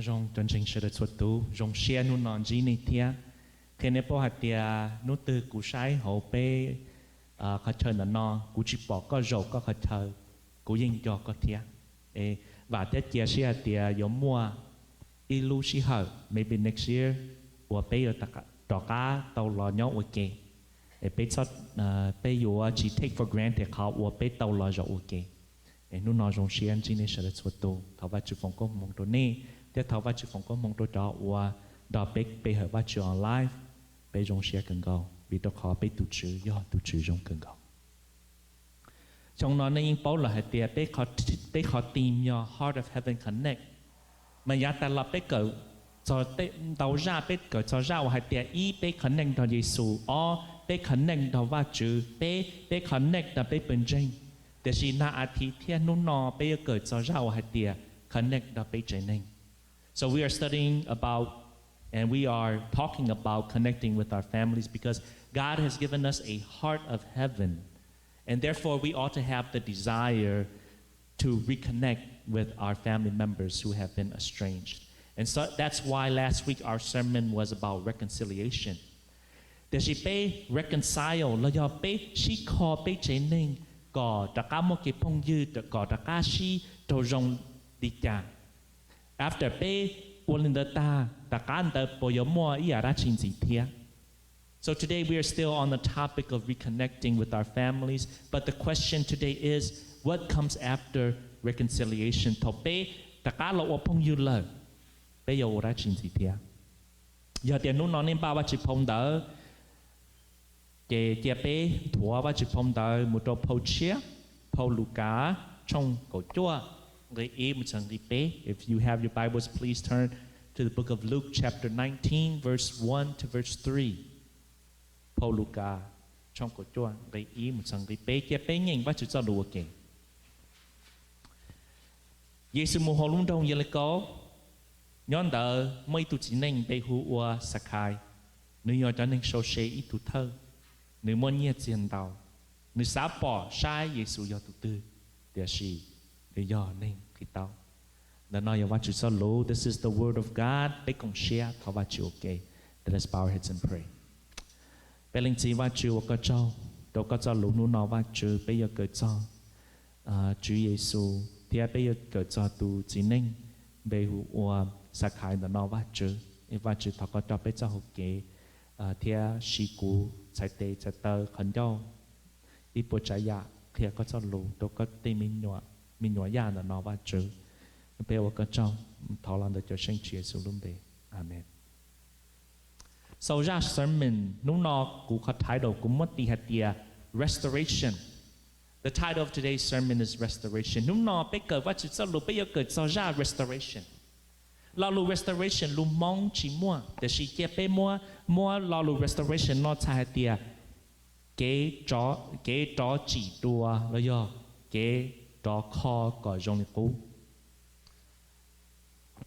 Zoo cov ntseeg sawv daws txhua tus, zoo siab hnub no ntsib nej thiab. Qhia nej paub hais tias hnub twg kuv saib hauv peb qhov chaw ntawm no, kuv tsis pom koj zaum koj qhov chaw, kuv yeej nco koj thiab. Es vam thiab cia siab hais tias yuav muaj ib lub sij hawm, maybe next year, uas peb yuav rov qab tau los nyob ua ke. Es peb, peb yuav tsis take for granted qhov uas peb tau los zaum ua ke. Es hnub no zoo siab ntsib nej sawv daws txhua tus, thov Vajtswv foom koob hmoov rau nej, thiab thov Vajtswv foom koob hmoov rau cov uas nrog peb pe hawm Vajtswv online. Peb zoo siab kawg nkaus vim rau qhov peb tus Tswv yog tus Tswv zoo kawg nkaus. Xyoo no nej yeej paub lawm hais tias peb qhov team yog Heart of Heaven Connect. Mas yav tas los peb kawm ntau zaj, peb kawm txog zaj uas hais tias ib, peb connect nrog Yexus, ob, peb connect nrog Vajtswv, peb, peb connect nrog peb pawg ntseeg. Tiam sis nag as thiv thiab hnub no peb yuav kawm txog zaj uas hais tias connect nrog peb tsev neeg. So we are studying about and we are talking about connecting with our families because God has given us a heart of heaven, and therefore we ought to have the desire to reconnect with our family members who have been estranged. And so that's why last week our sermon was about reconciliation. Tiam sis peb reconcile los yog peb sib kho peb tsev neeg kom rov qab muaj kev phooj ywg, kom rov qab sib raug zoo li cas? After peb ua li ntawd tag, tom qab ntawd puas yuav muaj ib yam dab tsi ntxiv thiab? So today we are still on the topic of reconnecting with our families, but the question today is, what comes after reconciliation? Thaum peb rov qab los ua phooj ywg lawm, peb yuav ua dab tsi ntxiv thiab? Yog tias hnub no nej npaj Vajtswv phau ntawv, ces cia peb nthuav Vajtswv phau ntawv mus rau phau tshiab, phau Lukas tshooj kaum cuaj, nqe ib mus txog nqe peb. If you have your Bibles, please turn to the book of Luke chapter nineteen, verse one to verse three. Phau Lukas tshooj kaum cuaj, nqe ib mus txog nqe peb, cia peb nyeem Vajtswv txoj lus ua ke. Yexus mus hauv lub nroog Yelikaus. Nyob ntawd muaj ib tug txiv neej npe hu ua Xakhais. Nws yog cov neeg sau se ib tug thawj. Nws muaj nyiaj txiag ntau. Nws xav pom saib Yexus yog tus twg, tiam sis nws yog neeg Khetos. Ntawm no yog Vajtswv txoj lus. This is the word of God. Peb koom siab thov Vajtswv ua ke. Let us bow our heads and pray. Peb Leej Txiv Vajtswv, ua koj tsaug rau koj txoj lus hnub no. Vajtswv, peb yuav kawm txog Tswv Yexus thiab peb yuav kawm txog tus txiv neej npe hu ua Xakhais ntawm no. Vajtswv, Vajtswv thov koj coj peb txoj hau kev thiab siv kuv txhais tes txhais taw qhov ncauj, ib puas tsav yam qhia koj txoj lus rau koj tej me nyuam yaj ntawm no. Vajtswv, peb ua koj tsaug, thov los ntawm cov seej Tswv Yexus lub npe, amees. Sau zaj sermon hnub no, kuv qhov title kuv muab tis hais tias Restoration. The title of today's sermon is Restoration. Hnub no peb kawm Vajtswv txoj lus, peb yuav kawm txog zaj restoration. Lo lus restoration lus Hmoob tsis muaj, tiam sis cia peb muab, muab lo lus restoration no txhais hais tias kev, kev rov tsim dua los yog kev rov kho kom zoo li qub.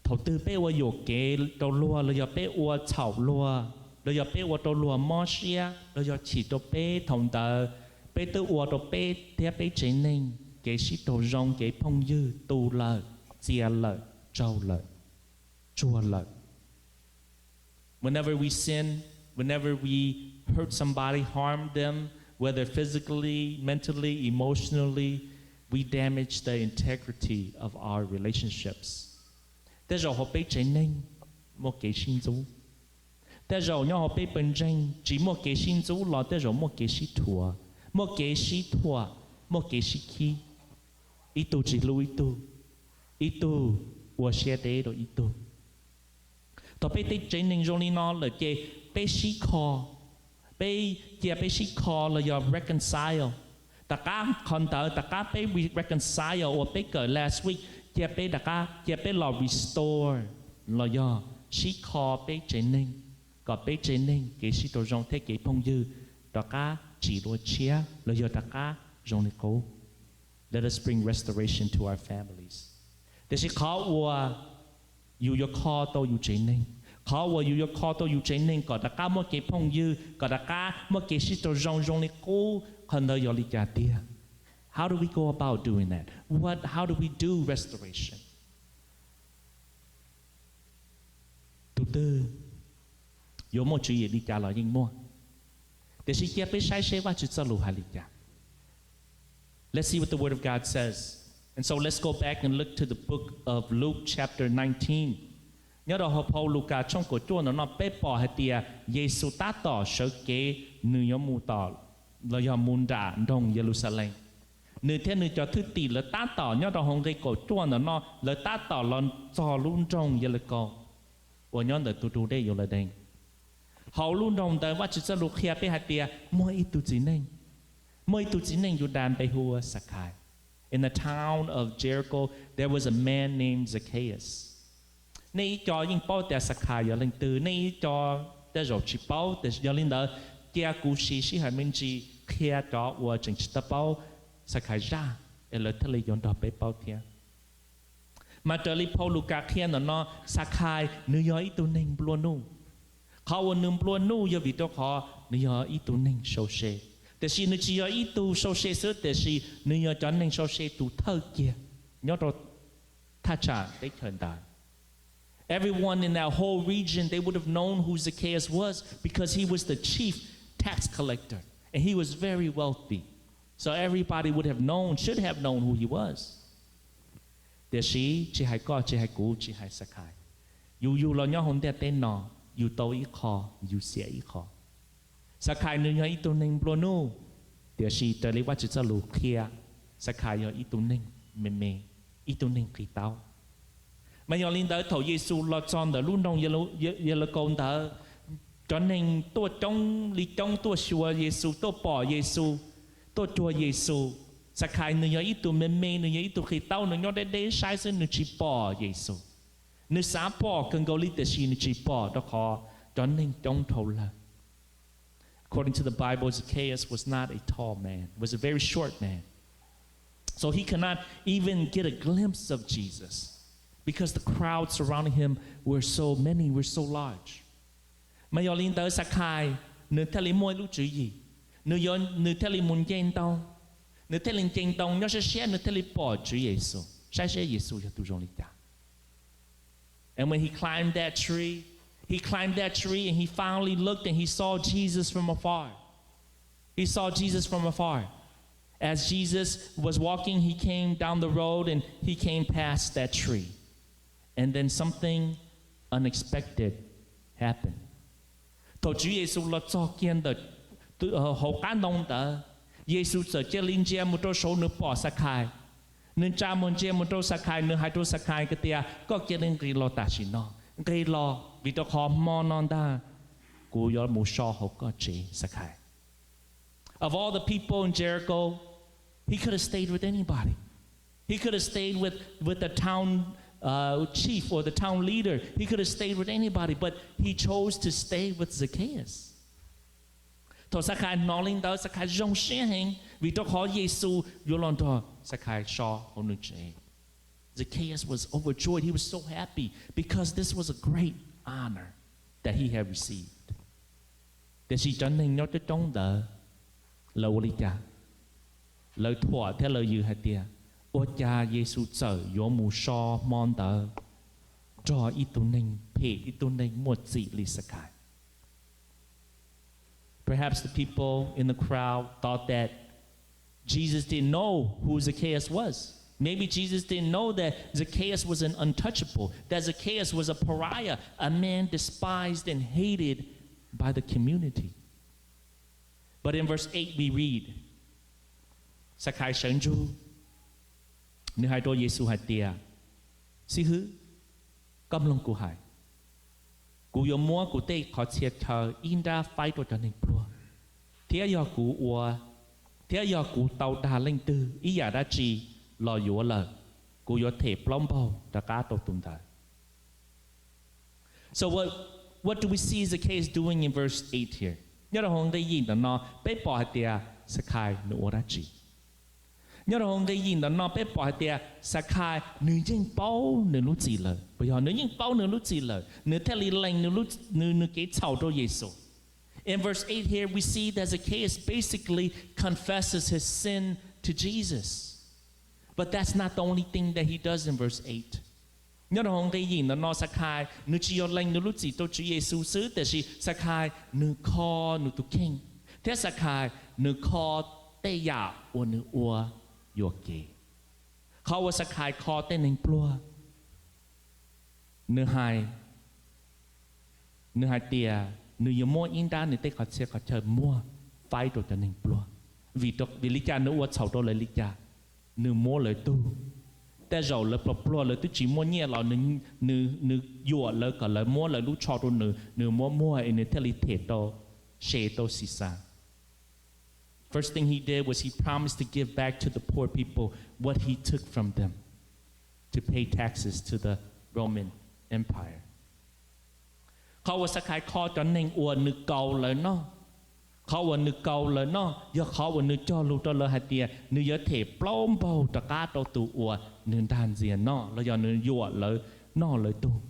Thaum twg peb ua yuam kev rau luag los yog peb ua txhaum luag los yog peb ua rau luag mob siab los yog chim rau peb, thaum ntawd peb twb ua rau peb thiab peb tsev neeg kev sib raug zoo, kev phooj ywg tu lawm, txia lawm, tsaug lawm, tsuag lawm. Whenever we sin, whenever we hurt somebody, harm them, whether physically, mentally, emotionally, we damage the integrity of our relationships. Tej zaum hauv peb tsev neeg muaj kev sib ntxub. Tej zaum nyob hauv peb pawg ntseeg tsis muaj kev sib ntxub los tej zaum muaj kev sib thuam, muaj kev sib thuam, muaj kev sib khib. Ib tug tsis hlub ib tug, ib tug ua siab deb rau ib tug. Thaum peb tej tsev neeg zoo li no lawm ces peb sib kho, peb cia peb sib kho los yog reconcile. Tom qab qhov ntawd, tom qab peb reconcile uas peb kawm last week, cia peb rov qab, cia peb los restore los yog sib kho peb tsev neeg, kom peb tsev neeg kev sib raug zoo thiab kev phooj ywg rov qab tsis dua tshiab los yog rov qab zoo li qub. Let us bring restoration to our families. Tiam sis qhov uas yus yuav kho tau yus tsev neeg, qhov uas yus yuav kho tau yus tsev neeg kom rov qab muaj kev phooj ywg, kom rov qab muaj kev sib raug zoo zoo li qub, qhov ntawd yog li cas tiag? How do we go about doing that? What, how do we do restoration? twg yuav muaj tswv yim li cas los yeej muaj. Tiam sis cia peb saib seb Vajtswv txoj lus hais li cas. Let's see what the Word of God says. And so let's go back and look to the book of Luke chapter nineteen. Nyob rau hauv phau Lukas tshooj kaum cuaj ntawm no peb pom hais tias Yexus tab tom sawv kev nws yuav mus tom los yog mus nram nroog Yeluxalees. Nws thiab nws cov thwj tim lawv tab tom nyob rau hauv nqe kaum cuaj ntawm no lawv tab tom los txog lub nroog Yelikaus uas nyob ntawm tus ntu dej Yauladees. Hauv lub nroog ntawd Vajtswv txoj lus qhia peb hais tias muaj ib tug txiv neej, muaj ib tug txiv neej Yudas npe hu ua Xakhais. In the town of Jericho, there was a man named Zacchaeus. Nej ib co yeej paub tias Xakhais yog leej twg, nej ib co tej zaum tsis paub, tiam sis yog li ntawd cia kuv siv sij hawm me ntsis qhia cov uas tseem tsis tau paub Xakhais zaj, es lawv thiaj li yuav nrog peb paub thiab. Mas raws li phau Lukas qhia ntawm no, Xakhais nws yog ib tug neeg nplua nuj. Qhov uas nws nplua nuj yog vim rau qhov nws yog ib tug neeg sau se. Tiam sis nws tsis yog ib tug sau se xwb, tiam sis nws yog cov neeg sau se tus thawj kiag nyob rau thaj tsam teb chaws ntawd. Everyone in that whole region, they would have known who Zacchaeus was because he was the chief tax collector and he was very wealthy. So everybody would have known, should have known who he was. Tiam sis tsis hais koj, tsis hais kuv, tsis hais Xakhais, yus yug los nyob hauv ntiaj teb no, yus tau ib qho, yus xiam ib qho. Xakhais nws yog ib tug neeg nplua nuj, tiam sis raws li Vajtswv txoj lus qhia, Xakhais yog ib tug neeg me me, ib tug neeg qis taub. Mas yog li ntawd thaum Yexus los txog ntawm lub nroog Yelikaus ntawd, cov neeg tuaj coob li coob tuaj xyuas Yexus, tuaj pom Yexus, tuaj cuag Yexus. Xakhais nws yog ib tug me me, nws yog ib tug qis taub, nws nyob deb deb saib xwb nws tsis pom Yexus. Nws xav pom kawg nkaus li tiam sis nws tsis pom rau qhov cov neeg coob dhau lawm. According to the Bible, Zacchaeus was not a tall man, was a very short man. So he could not even get a glimpse of Jesus because the crowd surrounding him were so many, were so large. Mas yog li ntawd Xakhais nws thiaj li muaj ib lub tswv yim, nws, nws thiaj li mus nce ntoo, nws thiaj li nce ntoo nyob siab siab nws thiaj li pom Tswv Yexus, saib seb Yexus yog tus zoo li cas. And when he climbed that tree, he climbed that tree and he finally looked and he saw Jesus from afar. He saw Jesus from afar. As Jesus was walking, he came down the road and he came past that tree. And then something unexpected happened. Thaum Tswv Yexus los txog kiag ntawm hauv qab ntoo ntawd, Yexus txawm cia li ntsia mus rau saud nws pom Xakhais. Nws ntsia mus ntsia mus rau Xakhais, nws hais rau Xakhais tias, koj cia li nqis los tam sim no, nqis los vim rau qhov hmo no ntag kuv yuav mus so hauv koj tsev Xakhais. Of all the people in Jericho, he could have stayed with anybody. He could have stayed with, with the town uh, chief or the town leader. He could have stayed with anybody, but he chose to stay with Zacchaeus. Thaum Xakhais hnov li ntawd, Xakhais zoo siab heev vim rau qhov Yexus yuav los nrog Xakhais so hauv nws tsev. Zacchaeus was overjoyed. He was so happy because this was a great honor that he had received. Tiam sis cov neeg nyob coob coob ntawd, lawv ua li cas? Lawv thuam thiab lawv yws hais tias, ua cas Yexus txawm yuav mus so hmo ntawd nrog ib tug neeg phem, ib tug neeg muaj txim li Xakhais? Perhaps the people in the crowd thought that Jesus didn't know who Zacchaeus was. Maybe Jesus didn't know that Zacchaeus was an untouchable, that Zacchaeus was a pariah, a man despised and hated by the community. But in verse eight we read, Xakhais sawv ntsug, nws hais rau Yexus hais tias, xib hwb, koj mloog kuv hais, kuv yuav muab kuv tej qhov txhia chaw ib nrab faib rau cov neeg pluag, thiab yog kuv ua, thiab yog kuv tau dag leej twg ib yam dab tsi los yuav lawm, kuv yuav them plaub npaug rov qab rau tus ntawd. So what, what do we see Zacchaeus doing in verse eight here? Nyob rau hauv nqe yim ntawm no peb pom hais tias Xakhais nws ua dab tsi? Nyob rau hauv nqe yim ntawm no peb pom hais tias Xakhais nws yeej paub nws lub txim lawm, puas yog? Nws yeej paub nws lub txim lawm, nws thiaj li lees nws, nws kev txhaum rau Yexus. In verse eight here, we see that Zacchaeus basically confesses his sin to Jesus. But that's not the only thing that he does in verse eight. Nyob rau hauv nqi yim ntawm no Xakhais nws tsis yog lees nws lub txim rau Tswv Yexus xwb, tiam sis Xakhais nws kho nws tus kheej, thiab Xakhais nws kho tej yam uas nws ua yuam kev. Qhov uas Xakhais kho tej neeg pluag, nws hais, nws hais tias nws yuav muab ib nrab nws tej qhov txhia qhov chaw muag faib rau cov neeg pluag. Vim, vim li cas nws ua txhaum rau lawv li cas? Nws muab lawv tug. Tej zaum lawv pluag pluag lawv twb tsis muaj nyiaj los nws, nws yuam lawv kom lawv muab lawv lub tsho rau nws, nws muab muag es nws thiaj li them rau, se rau Xixas. First thing he did was he promised to give back to the poor people what he took from them to pay taxes to the Roman Empire. Qhov uas Xakhais kho cov neeg uas nws kaus lawv noj, qhov uas nws kaus lawv noj yog qhov uas nws cog lus rau lawv hais tias nws yuav them plaub npaug rov qab rau tus uas nws nrag ntxias noj los yog nws yuam lawv noj lawv tug.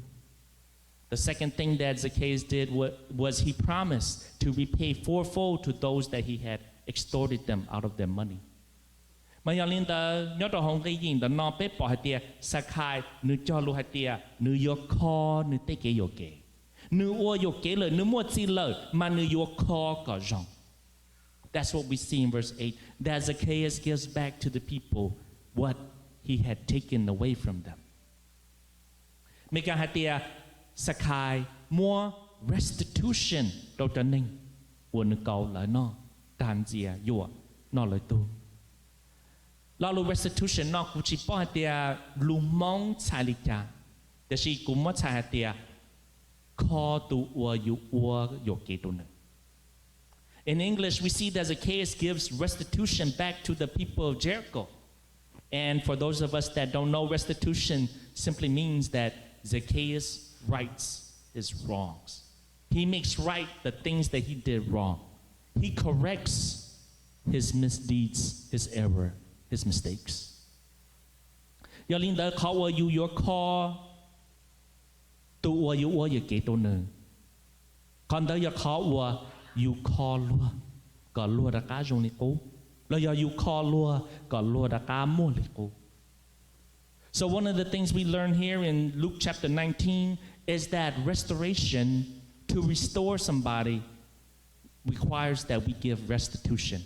The second thing that Zacchaeus did wa- was he promised to repay fourfold to those that he had extorted them out of their money. Mas yog li ntawd, nyob rau hauv nqi yim ntawm no peb pom hais tias Xakhais nws cog lus hais tias nws yuav kho nws tej kev yuam kev. Nws ua yuam kev lawm, nws muaj txim lawm, mas nws yuav kho kom zoo. That's what we see in verse eight, that Zacchaeus gives back to the people what he had taken away from them. Meskas hais tias Xakhais muab restitution rau cov neeg uas nws kaus lawv noj, nrag ntxias, yuam, noj lawv tug. Lo lus restitution no kuv tsis paub hais tias lus Hmoob txhais li cas, tiam sis kuv muab txhais hais tias kho tus uas yus ua yuam kev rau nws. In English, we see that Zacchaeus gives restitution back to the people of Jericho. And for those of us that don't know, restitution simply means that Zacchaeus rights his wrongs. He makes right the things that he did wrong. He corrects his misdeeds, his error, his mistakes. Yog li ntawd, qhov uas yus yuav kho tus uas yus ua yuam kev rau nws, qhov ntawd yog qhov uas yus kho luag kom luag rov qab zoo li qub, los yog yus kho luag kom luag rov qab muaj li qub. So one of the things we learn here in Luke chapter nineteen is that restoration, to restore somebody, requires that we give restitution,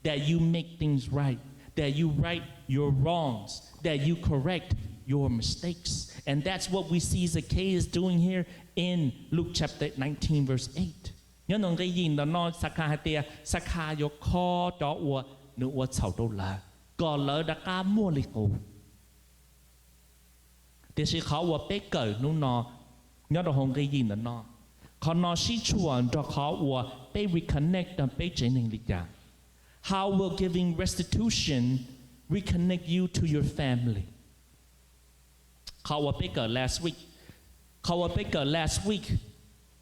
that you make things right, that you right your wrongs, that you correct your mistakes. And that's what we see Zacchaeus doing here in Luke chapter nineteen, verse eight. Nyob nws nqi yim ntawm no Xakhais hais tias Xakhais yuav kho cov uas nws ua txhaum rau lawv kom lawv rov qab muaj li qub. Tiam sis qhov uas peb kawm hnub no nyob rau hauv nqi yim ntawm no, qhov no sib tshuam nrog qhov uas peb reconnect peb tsev neeg li cas. How will giving restitution reconnect you to your family? Qhov uas peb kawm last week, qhov uas peb kawm last week,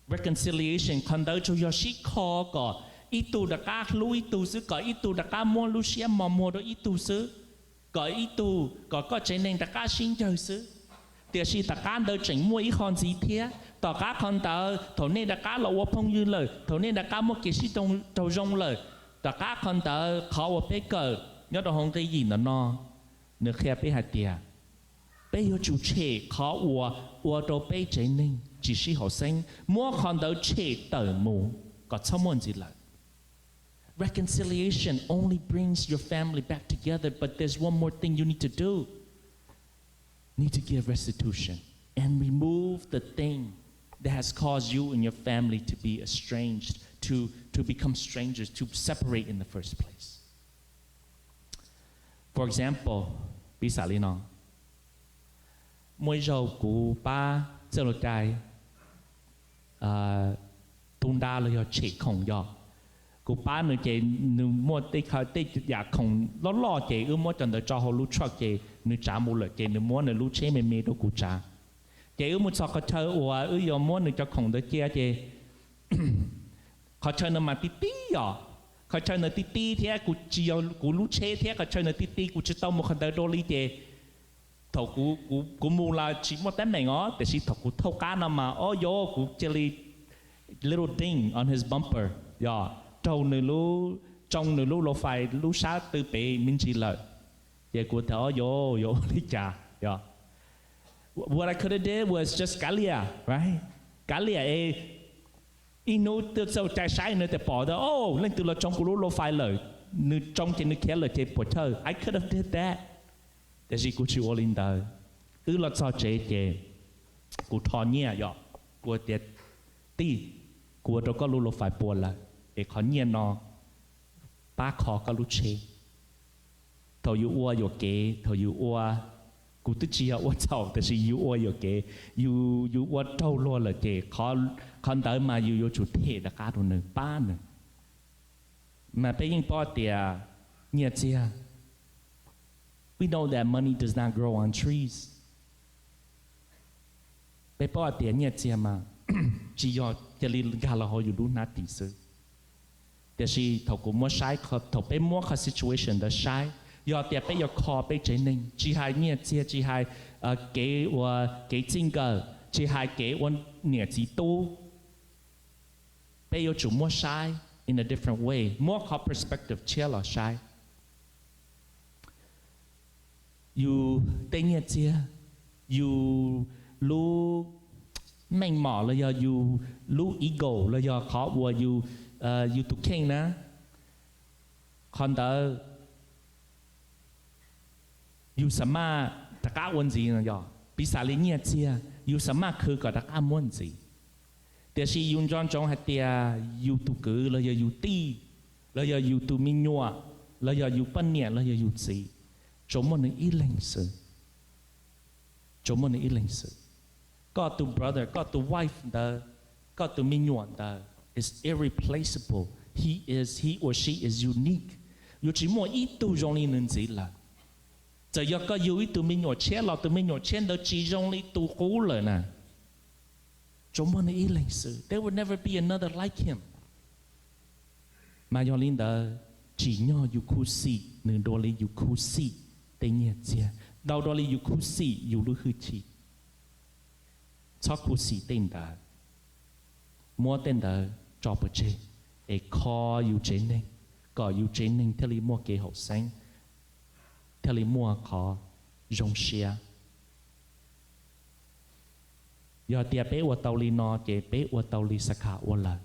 reconciliation, qhov ntawd tsuas yog sib kho kom ib tug rov qab hlub ib tug xwb, kom ib tug rov qab muab lub siab mos muag rau ib tug xwb, kom ib tug, kom koj tsev neeg rov qab sib ncawg xwb. Tiam sis tom qab ntawd tseem muaj ib qho ntxiv thiab. Tom qab qhov ntawd thaum nej rov qab los ua phooj ywg lawm, thaum nej rov qab muaj kev sib raug zoo lawm, tom qab qhov ntawd qhov uas peb kawm nyob rau hauv nqi yim ntawm no, nws qhia peb hais tias peb yuav tsum tshem qhov uas ua rau peb tsev neeg tsis sib haum xeeb, muab qhov ntawd tshem tawm mus kom txhob muaj ntxiv lawm. Reconciliation only brings your family back together, but there's one more thing you need to do. Need to give restitution and remove the thing that has caused you and your family to be estranged, to, to become strangers, to separate in the first place. For example, piv xam li no, muaj ib zaug kuv pab Txawj Laus Cai tu nra los yog tshem khoom yog. Kuv pab nws ces nws muaj tej, tej yam khoom loj loj ces wb muab cov ntawd tso hauv lub truck ces nws tsav mus lawm ces nws muab nws lub tsheb me me rau kuv tsav. Ces wb mus txog qhov chaw uas wb yuav muab nws cov khoom ntawd cia ces qhov chaw ntawd mas ti ti yom, qhov chaw ntawd ti ti thiab kuv tsis yog kuv lub tsheb thiab qhov chaw ntawd ti ti kuv tsis tau mus qhov ntawd dua li ces thaum kuv mus los tsis muaj teeb meem os, tiam sis thaum kuv thauj qab no mas o yos kuv cia li little ding on his bumper, yog raug nws lub, tsoo nws lub low fai lub sab tw pem me ntsis lawm. Ces kuv tias o yos yuav ua li cas yog. What I could have did was just kav liam, right? Kav liam es ib hnub twb txaus cai saib nws tias pom tias, o, leej twg los tsoo kuv lub low five lawm, nws tsoo ces nws khiav lawm ces puas chawj. I could have did that. Tiam sis kuv tsis ua li ntawd. Wb los txog tsev ces kuv rho nyiaj, yog kuv tias, tij, kuv ua rau koj lub low five puas lawm, es qhov nyiaj no pab kho koj lub tsheb. Thaum yus ua yuam kev, thaum yus ua, kuv twb tsis yog ua txhaum tiam sis yus ua yuam kev, yus, yus ua raug luag lawm ces qhov ntawd mas yus yuav tsum them rov qab rau nws, pab nws. Mas peb yeej paub tias nyiaj txiag, we know that money does not grow on trees. Peb paub hais tias nyiaj txiag mas tsis yog cia li nkag los hauv yus lub hnab tim xwb. Tiam sis thaum kuv muab saib, thaum peb muab qhov situation ntawd saib, yog tias peb yuav kho peb tsev neeg, tsis hais nyiaj txiag, tsis hais kev ua, kev txij nkawm, tsis hais kev ua niam txiv tub, peb yuav tsum muab saib in a different way, muab qhov perspective tshiab los saib. Yus tej nyiaj txiag, yus lub meej mom los yog yus lub ego los yog qhov uas yus, yus tus kheej na, qhov ntawd yus xav maj rov qab ua ntxiv no yog piv xam li nyiaj txiag, yus xav maj khwv kom rov qab muab ntxiv. Tiam sis yus nco ntsoov hais tias yus tus kwv los yog yus tij, los yog yus tus me nyuam, los yog yus poj niam los yog yus txiv, tsuas muaj nws ib leeg xwb. Tsuas muaj nws ib leeg xwb. Koj tus brother, koj tus wife ntawd, koj tus me nyuam ntawd is irreplaceable. He is, he or she is unique. Yuav tsis muaj ib tug zoo li nws ntxiv lawm. Txawm yog koj yug ib tug me nyuam tshiab los tus me nyuam tshiab ntawd tsis zoo li tus qub lawm na. Tsuas muaj nws ib leeg xwb. There will never be another like him. Mas yog li ntawd, tsim nyog yus khuv xim nws dua li yus khuv xim tej nyiaj txiag, ntau dua li yus khuv xim yus lub hwj chim. Txhob khuv xim tej ntawd. Muab tej ntawd tso pov tseg es kho yus tsev neeg, kom yus tsev neeg thiaj li muaj kev haum xeeb, thiaj li muaj qhov zoo siab. Yog tias peb ua tau li no ces peb ua tau li Xakhas ua lawm.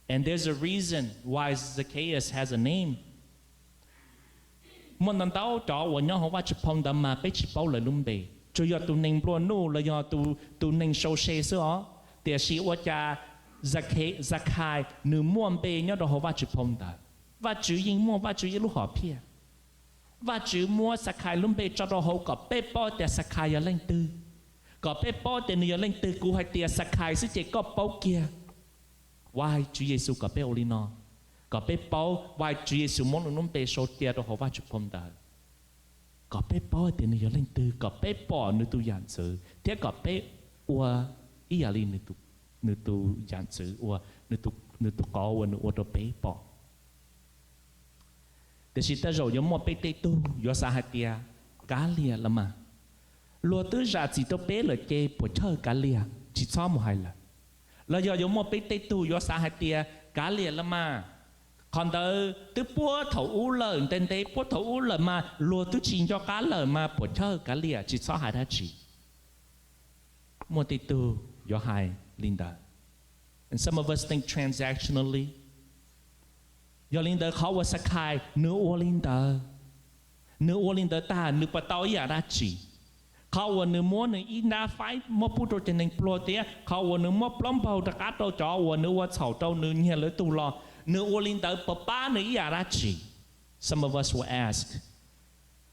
And there's a reason why Zacchaeus has a name. Muaj ntau ntau cov uas nyob hauv Vajtswv phau ntawv mas peb tsis paub lawv lub npe, tsuas yog tus neeg nplua nuj los yog tus neeg sau se xwb os. Tiam sis ua cas Xakhais nws muaj npe nyob rau hauv Vajtswv phau ntawv. Vajtswv yeej muaj Vajtswv ib lub hom phiaj. Vajtswv muab Xakhais lub npe tso rau hauv kom peb paub tias Xakhais yog leej twg. Kom peb paub tias nws yog leej twg, kuv hais tias Xakhais xwb ces koj paub kiag. Why Tswv Yexus kom peb ua li no? Kom peb paub why Tswv Yexus muab nws lub npe sau cia rau hauv Vajtswv phau ntawv. Kom peb paub tias nws yog leej twg, kom peb pom nws tus yam ntxwv thiab kom peb ua ib yam li nws tus yam ntxwv, ua nws tus qauv uas nws ua rau peb pom. Tiam sis tej zaum yuav muaj peb tej tug yuav xav hais tias, kav liam los mas, luag twb zam txim rau peb lawm ces puas chawj kav liam, tsis txhob mus hais lawm. Los yog yuav muaj peb tej tug yuav xav hais tias, kav liam los mas, qhov ntawd twb puag thaum ub lawm, ntev ntev puag thaum ub lawm mas luag twb tsis nco qab lawm mas puas chawj kav liam, tsis txhob hais dab tsi. Muaj tej tug yuav hais li ntawd. And some of us think transactionally. Yog li ntawd qhov uas Xakhais nws ua li ntawd, nws ua li ntawd tag nws puas tau ib yam dab tsi? Qhov uas nws muab nws ib nrab faib muab pub rau cov neeg pluag thiab qhov uas nws muab plaub npaug rov qab rau cov uas nws ua txhaum rau nws nyiag lawv tug los, nws ua li ntawd puas pab nws ib yam dab tsi? Some of us will ask,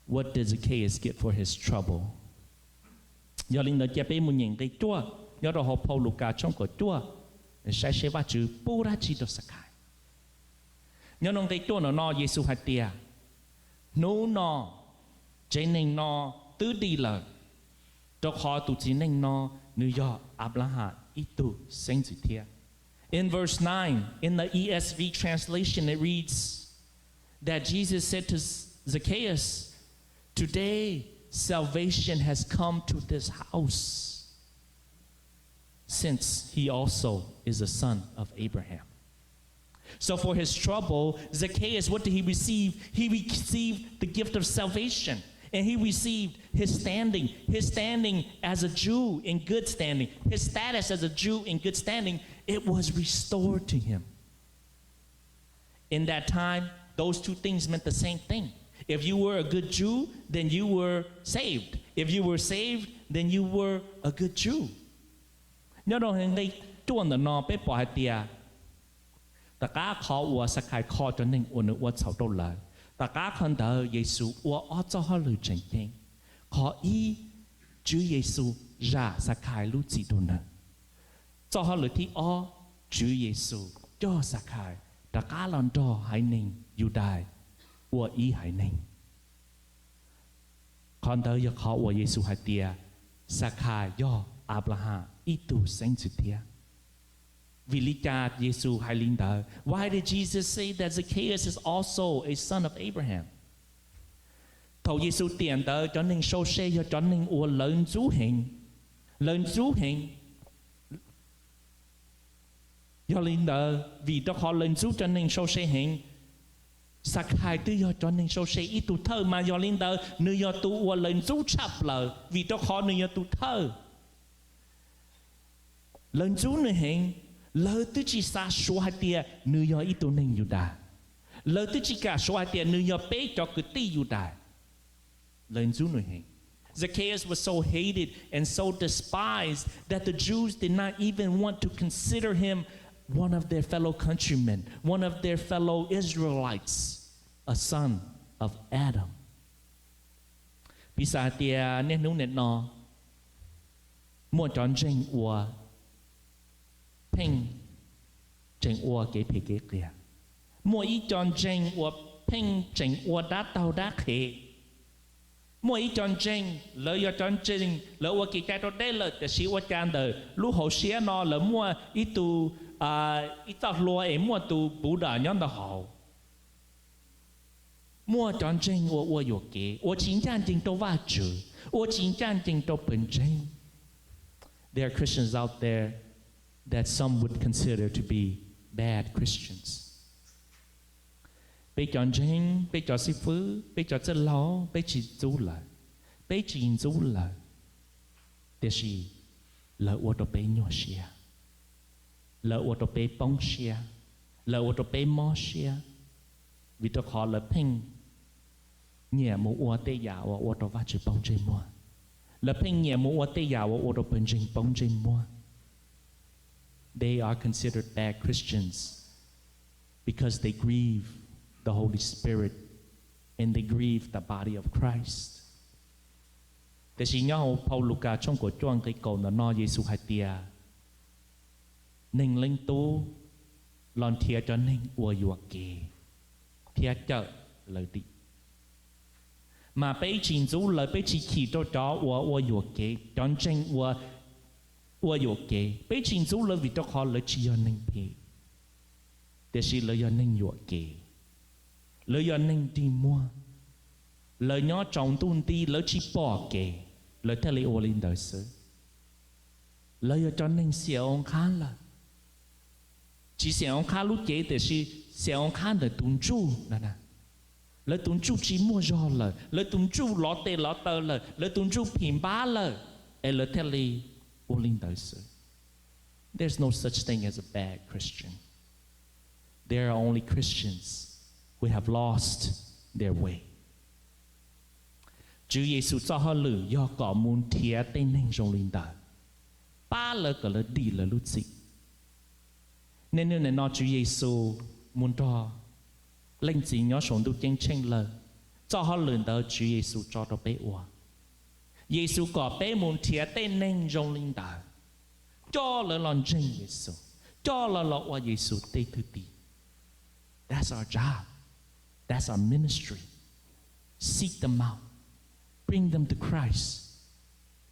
what did Zacchaeus get for his trouble? Yog li ntawd cia peb mus nyeem nqe cuaj nyob rau hauv phau Lukas tshooj kaum cuaj, saib seb Vajtswv pub dab tsi rau Xakhais. Nyob rau nqe cuaj no no Yexus hais tias, hnub no tsev neeg no twb dim lawm, rau qhov tus txiv neej no nws yog Anplaham ib tug xeeb ntxwv thiab. In verse nine, in the E S V translation, it reads that Jesus said to Zacchaeus, today salvation has come to this house, since he also is a son of Abraham. So for his trouble, Zacchaeus, what did he receive? He received the gift of salvation. And he received his standing, his standing as a Jew in good standing, his status as a Jew in good standing, it was restored to him. In that time, those two things meant the same thing. If you were a good Jew, then you were saved. If you were saved, then you were a good Jew. Nyob rau nqe cuaj ntawm no peb pom hais tias, tom qab qhov uas Xakhais kho cov neeg uas nws ua txhaum rau lawv, tom qab qhov ntawd Yexus ua ob txoj hauj lwm tseem ceeb. Qhov ib, Tswv Yexus zam Xakhais lub txim rau nws. Txoj hauj lwm thib ob, Tswv Yexus coj Xakhais rov qab los nrog haiv neeg Yudais ua ib haiv neeg. Qhov ntawd yog qhov uas Yexus hais tias Xakhais yog Anplahas ib tug xeeb ntxwv thiab. Vim li cas Yexus hais li ntawd? Why did Jesus say that Zacchaeus is also a son of Abraham? Thaum Yexus tiam ntawd cov neeg sau se yog cov neeg uas lawv ntxub heev, lawv ntxub heev. Yog li ntawd, vim rau qhov lawv ntxub cov neeg sau se heev, Xakhais twb yog cov neeg sau se ib tug thawj, mas yog li ntawd nws yog tus uas lawv ntxub tshaj plaws vim rau qhov nws yog tus thawj. Lawv ntxub nws heev, lawv twb tsis xav suav hais tias nws yog ib tug neeg Yudas, lawv twb tsis kam suav hais tias nws yog peb cov kwv tij Yudas. Lawv ntxub nws heev. Zacchaeus was so hated and so despised that the Jews did not even want to consider him one of their fellow countrymen, one of their fellow Israelites, a son of Adam. Piv xam hais tias niaj hnub nim no muaj cov ntseeg uas pheej tseem ua kev phem kev qias. Muaj ib co ntseeg uas pheej tseem ua dab taug dab qhev. Muaj ib co ntseeg, lawv yog cov ntseeg, lawv ua kev cai raus deb lawm, tiam sis ua cas ntawm lub hauv siab no lawv muaj ib tug, ib txoj hlua es muaj tus Buddha nyob ntawm hauv. Muaj cov ntseeg uas ua yuam kev, ua tsis ncaj ncees rau Vajtswv, ua tsis ncaj ncees rau pawg ntseeg. There are Christians out there that some would consider to be bad Christians. Peb cov ntseeg, peb cov xib fwb, peb cov txwj laug, peb tsis ntxub lawv, peb tsis ntxub lawv, tiam sis lawv ua rau peb nyuaj siab, lawv ua rau peb poob siab, lawv ua rau peb mob siab, vim rau qhov lawv pheej nyiam mus ua tej yam uas ua rau Vajtswv poob ntsej muag. Lawv pheej nyiam mus ua tej yam uas ua rau pawg ntseeg poob ntsej muag. They are considered bad Christians because they grieve the Holy Spirit and they grieve the body of Christ. Tiam sis nyob hauv phau Lukas tshooj kaum cuaj nqe kaum ntawm no Yexus hais tias, Neeg Leej Tub los nrhiav cov neeg uas yuam kev thiab cawm lawv dim. Mas peb tsis ntxub lawv, peb tsis chim rau cov uas ua yuam kev, cov ntseeg uas ua yuam kev. Peb tsis ntxub lawv vim rau qhov lawv tsis yog neeg phem, tiam sis lawv yog neeg yuam kev, lawv yog neeg dig muag, lawv nyob tsaus ntuj nti, lawv tsis pom kev, lawv thiaj li ua li ntawd xwb. Lawv yog cov neeg xiam ua qhab lawm, tsis xiam ua qhab lub cev, tiam sis xiam ua qhab ntawm tus ntsuj no. Lawv tus ntsuj tsis muaj zog lawm, lawv tus ntsuj lov tes lov taw lawm, lawv tus ntsuj phim npab lawm, es lawv thiaj li ua li ntawd xwb. There's no such thing as a bad Christian. There are only Christians who have lost their way. Tswv Yexus txoj hauj lwm yog kom mus nrhiav tej neeg zoo li ntawd, pab lawv kom lawv dim lawv lub txim. Niaj hnub nim no Tswv Yexus mus nrog Leej Txiv nyob saum ntuj ceeb tsheej lawm, txoj hauj lwm ntawd Tswv Yexus tso rau peb ua. Yexus kom peb mus nrhiav tej neeg zoo li ntawd, coj lawv los ntseeg Yexus, coj lawv los ua Yexus tej thwj tim. That's our job. That's our ministry. Seek them out. Bring them to Christ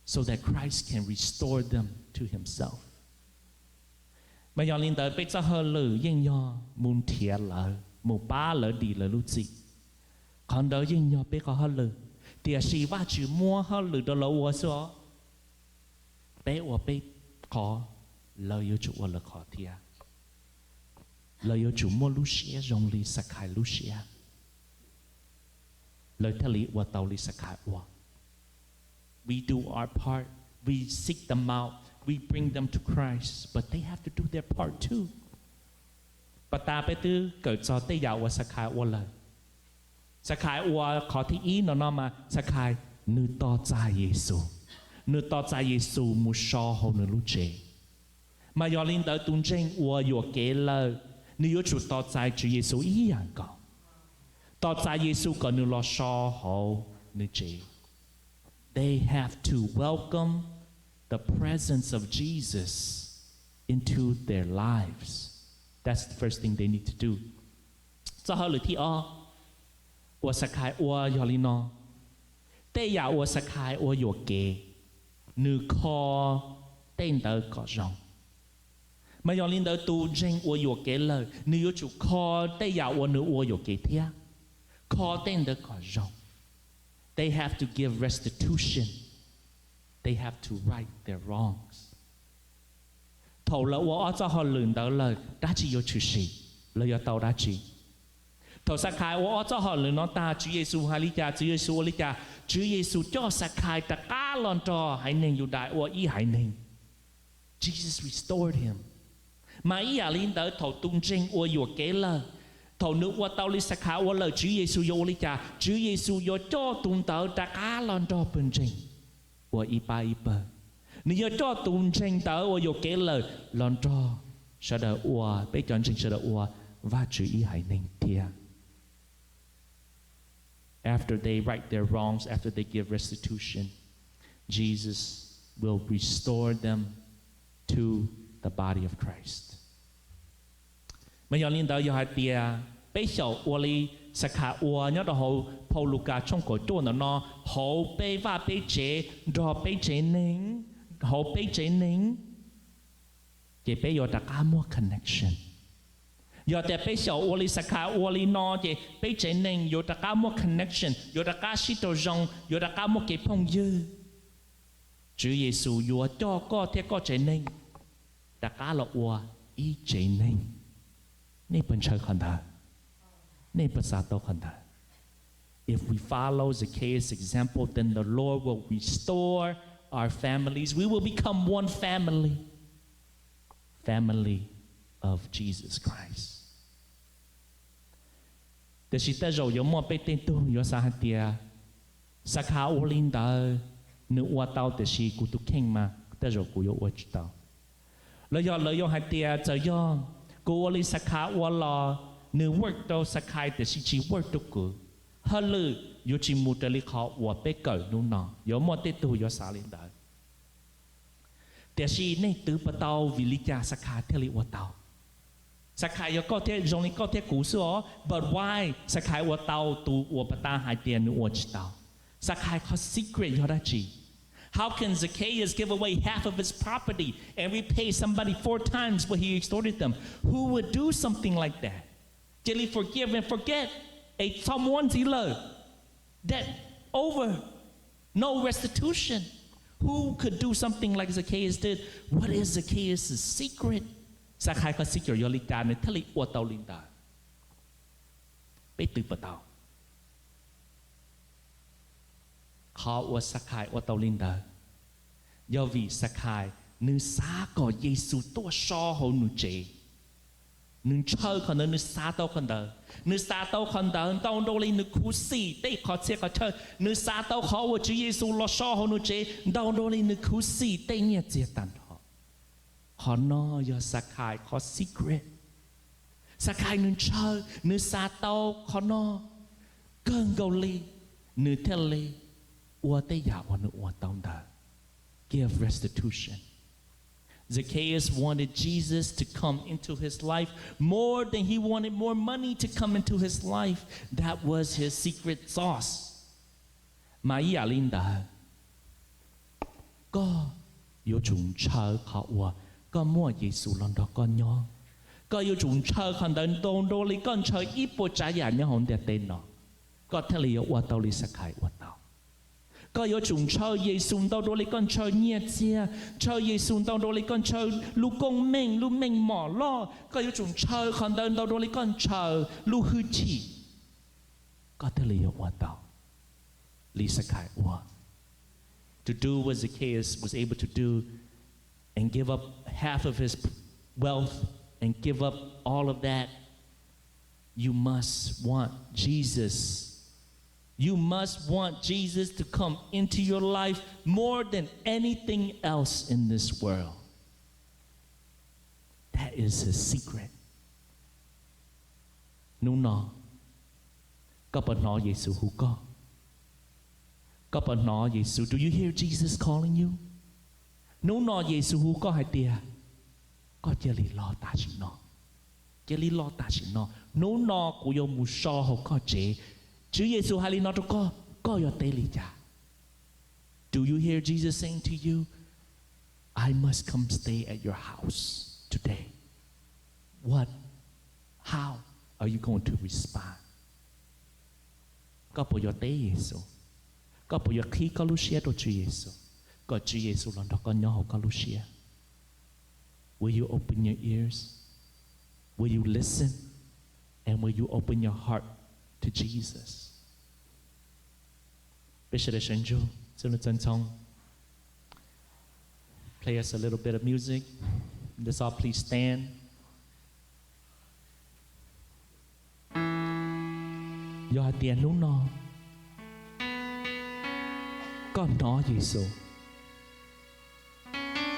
so that Christ can restore them to himself. Mas yog li ntawd peb txoj hauj lwm yeej yog mus nrhiav lawv, mus pab lawv dim lawv lub txim. Qhov ntawd yeej yog peb qhov hauj lwm, tiam sis Vajtswv muab hauj lwm rau lawv ua xwb os. Peb ua peb qhov, lawv yuav tsum ua lawv qhov thiab. Lawv yuav tsum muaj lub siab zoo li Xakhais lub siab. lawv thiaj li ua tau li Xakhais ua. We do our part, we seek them out, we bring them to Christ, but they have to do their part too. Pas tas peb twb kawm txog tej yam uas Xakhais ua lawm. Xakhais ua qhov thib ib no no mas Xakhais nws tos txais Yexus, nws tos txais Yexus mus so hauv nws lub tsev. Mas yog li ntawd tus ntseeg uas yuam kev lawm, nws yuav tsum tos txais Tswv Yexus ib yam nkaus, tos txais Yexus kom nws los so hauv nws tsev. They have to welcome the presence of Jesus into their lives. That's the first thing they need to do. Txoj hauj lwm thib ob uas Xakhais ua yog li no. Tej yam uas Xakhais ua yuam kev, nws kho tej ntawd kom zoo. Mas yog li ntawd tus ntseeg uas yuam kev lawm, nws yuav tsum kho tej yam uas nws ua yuam kev thiab, kho tej ntawd kom zoo. They have to give restitution. They have to right their wrongs. Thaum lawv ua ob txoj hauj lwm ntawd lawm, dab tsi yuav tshwm sim? Lawv yuav tau dab tsi? Thaum Xakhais ua ob txoj hauj lwm no tag, Tswv Yexus hais li cas? Tswv Yexus ua li cas? Tswv Yexus coj Xakhais rov qab los nrog haiv neeg Yudais ua ib haiv neeg. Jesus restored him. Mas ib yam li ntawd, thaum tus ntseeg ua yuam kev lawm, thaum nws ua tau li Xakhais ua lawm, Tswv Yexus yuav ua li cas? Tswv Yexus yuav coj tus ntawd rov qab los nrog pawg ntseeg ua ib pab ib pawg. Nws yuav coj tus ntseeg ntawd uas yuam kev lawm los nrog sawv daws ua, peb cov ntseeg sawv daws ua Vajtswv ib haiv neeg thiab. After they right their wrongs, after they give restitution, Jesus will restore them to the body of Christ. Mas yog li ntawd, yog hais tias peb xyaum ua li Xakhais ua nyob rau hauv phau Lukas tshooj kaum cuaj ntawm no, hauv peb vaj peb tsev, nrog peb tsev neeg, hauv peb tsev neeg, ces peb yuav rov qab muaj connection. Yog tias peb xyaum ua li Xakhais ua li no, ces peb tsev neeg yuav rov qab muaj connection, yuav rov qab sib raug zoo, yuav rov qab muaj kev phooj ywg. Tswv Yexus yuav coj koj thiab koj tsev neeg rov qab los ua ib tsev neeg. Nej puas ntshaw qhov ntawd? Nej puas xav tau qhov ntawd? If we follow Zacchaeus' example, then the Lord will restore our families. We will become one family. Family of Jesus Christ. Tiam sis tej zaum yuav muaj peb tej tug yuav xav hais tias, Xakhais ua li ntawd, nws ua tau, tiam sis kuv tus kheej mas tej zaum kuv yuav ua tsis tau. Los yog lawv yuav hais tias, txawm yog kuv ua li Xakhais ua los nws work rau Xakhais tiam sis tsis work rau kuv, hauj lwm yuav tsis mus raws li qhov uas peb kawm hnub no. Yuav muaj tej tug yuav xav li ntawd. Tiam sis nej twv puas tau vim li cas Xakhais thiaj li ua tau? Xakhais yog koj thiab, zoo li koj thiab kuv xwb os, but why Xakhais ua tau, tus uas pas tas hais tias nws ua tsis tau? Xakhais qhov secret yog dab tsi? How can Zacchaeus give away half of his property and repay somebody four times what he extorted them? Who would do something like that? Cia li forgive and forget, ej txhob muab ntxiv lawm. Debt over. No restitution. Who could do something like Zacchaeus did? What is Zacchaeus' secret? Xakhais qhov secret yog li cas nws thiaj li ua tau li ntawd? Peb twv puas tau? Qhov uas Xakhais ua tau li ntawd, yog vim Xakhais nws xav kom Yexus tuaj so hauv nws tsev. Nws ntshaw qhov ntawd, nws xav tau qhov ntawd, nws xav tau qhov ntawd ntau nraug li nws khuv xim tej qhov txhia qhov chaw, nws xav tau qhov uas Tswv Yexus los so hauv nws tsev ntau nraug li nws khuv xim tej nyiaj txiag tag nrho. Qhov no yog Xakhais qhov secret. Xakhais nws ntshaw, nws xav tau qhov no kawg nkaus li, nws thiaj li ua tej yam uas nws ua tau ntawd. Give restitution. Zacchaeus wanted Jesus to come into his life more than he wanted more money to come into his life. That was his secret sauce. Mas ib yam li ntawd, koj yuav tsum ntshaw qhov uas koj muaj Yexus los nrog koj nyob. Koj yuav tsum ntshaw qhov ntawd ntau nraug li koj ntshaw ib puas tsav yam nyob hauv ntiaj teb no, koj thiaj li yuav ua tau li Xakhais ua tau. Koj yuav tsum ntshaw Yexus ntau nraug li koj ntshaw nyiaj txiag, ntshaw Yexus ntau nraug li koj ntshaw lub koob meej, lub meej mom loj. Koj yuav tsum ntshaw qhov ntawd ntau nraug li koj ntshaw lub hwj chim, koj thiaj li yuav ua tau. li Xakhais ua. To do what Zacchaeus was able to do and give up half of his wealth and give up all of that, you must want Jesus. You must want Jesus to come into your life more than anything else in this world. That is his secret. Hnub no, koj puas hnov Yexus hu koj? Koj puas hnov Yexus? Do you hear Jesus calling you? Hnub no Yexus hu koj hais tias, koj cia li los tam sim no. Cia li los tam sim no. Hnub no kuv yuav mus so hauv koj tsev. Tswv Yexus hais li no rau koj, koj yuav teb li cas? Do you hear Jesus saying to you, I must come stay at your house today? What? How are you going to respond? Koj puas yuav teb Yexus? Koj puas yuav qhib koj lub siab rau Tswv Yexus, kom Tswv Yexus los nrog koj nyob hauv koj lub siab? Will you open your ears? Will you listen? And will you open your heart to Jesus? Peb sawv daws sawv ntsug, xib hwb Txawj Ntxhoo, play us a little bit of music. Let's all please stand. Yog hais tias hnub no koj hnov Yexus,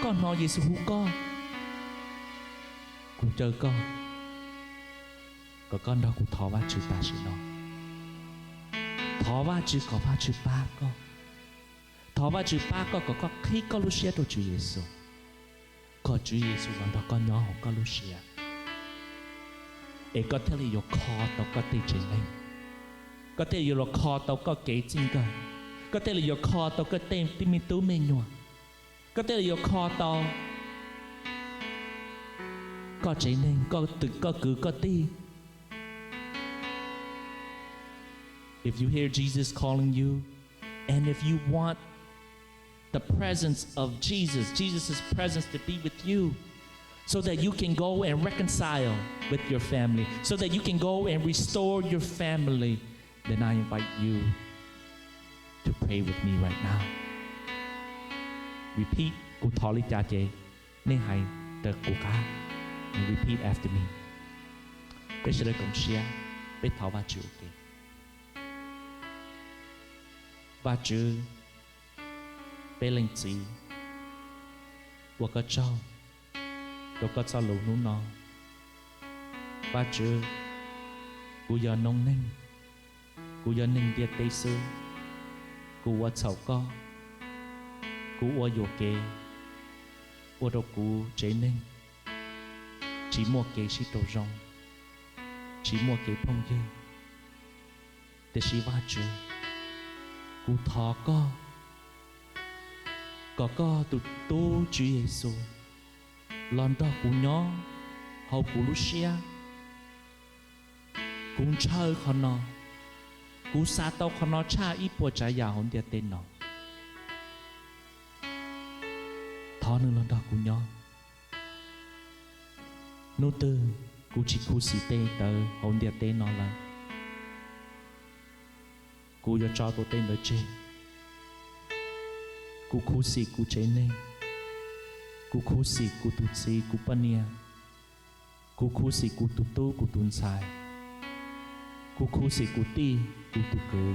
koj hnov Yexus hu koj, kuv caw koj kom koj nrog kuv thov Vajtswv tam sim no. Thov Vajtswv kom Vajtswv pab koj. Thov Vajtswv pab koj kom koj qhib koj lub siab rau Tswv Yexus, kom Tswv Yexus los nrog koj nyob hauv koj lub siab, es koj thiaj li yuav kho tau koj tej tsev neeg, koj thiaj li yuav los kho tau koj kev txij nkawm, koj thiaj li yuav kho tau koj tej tib me tub me nyuam, koj thiaj li yuav kho tau koj tsev neeg, koj kwv koj tij. If you hear Jesus calling you, and if you want the presence of Jesus, Jesus' presence to be with you, so that you can go and reconcile with your family, so that you can go and restore your family, then I invite you to pray with me right now. Repeat, kuv thov li cas ces nej hais raws kuv qab. And repeat after me. Peb sawv daws koom siab, peb thov Vajtswv ua ke. Vajtswv, peb Leej Txiv, ua koj tsaug rau koj txoj lus hnub no. Vajtswv, kuv yog noob neej, kuv yog neeg ntiaj teb xwb, kuv ua txhaum koj, kuv ua yuam kev, ua rau kuv tsev neeg tsis muaj kev sib raug zoo, tsis muaj kev phooj ywg. Tiam sis Vajtswv, kuv thov koj kom koj tus tub Tswv Yexus los nrog kuv nyob hauv kuv lub siab. Kuv ntshaw qhov no, kuv xav tau qhov no tshaj ib puas tsav yam hauv ntiaj teb no. Thov nws los nrog kuv nyob. Hnub twg kuv tsis khuv xim tej ntawd hauv ntiaj teb no lawm, kuv yuav tso tau tej ntawd tseg. Kuv khuv xim kuv tsev neeg, kuv khuv xim kuv tus txiv kuv poj niam, kuv khuv xim kuv tus tub kuv tus ntxhais, kuv khuv xim kuv tij kuv tus kwv.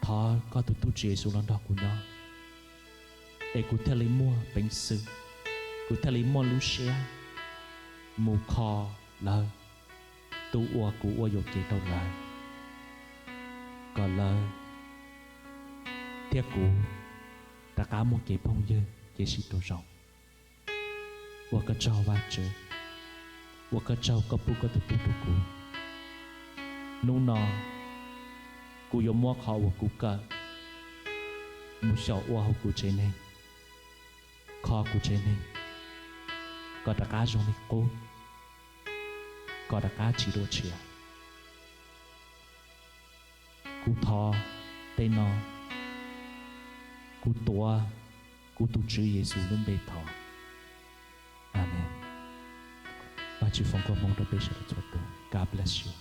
Thov koj tus tub Tswv Yexus los nrog kuv nyob, es kuv thiaj li muaj peev xwm, kuv thiaj li muaj lub siab mus kho lawv, tus uas kuv ua yuam kev rau lawv, kom lawv thiab kuv rov qab muaj kev phooj ywg, kev sib raug zoo. Ua koj tsaug Vajtswv, ua koj tsaug koj pub koj tus tub rau kuv. Hnub no kuv yuav muab qhov uas kuv kawm mus xyaum ua hauv kuv tsev neeg, kho kuv tsev neeg kom rov qab zoo li qub, kom rov qab tsis dua tshiab. Kuv thov tej no, kuv tuav kuv tus Tswv Yexus lub npe thov. Amees. Vajtswv foom koob hmoov rau peb sawv daws txhua tus. God bless you.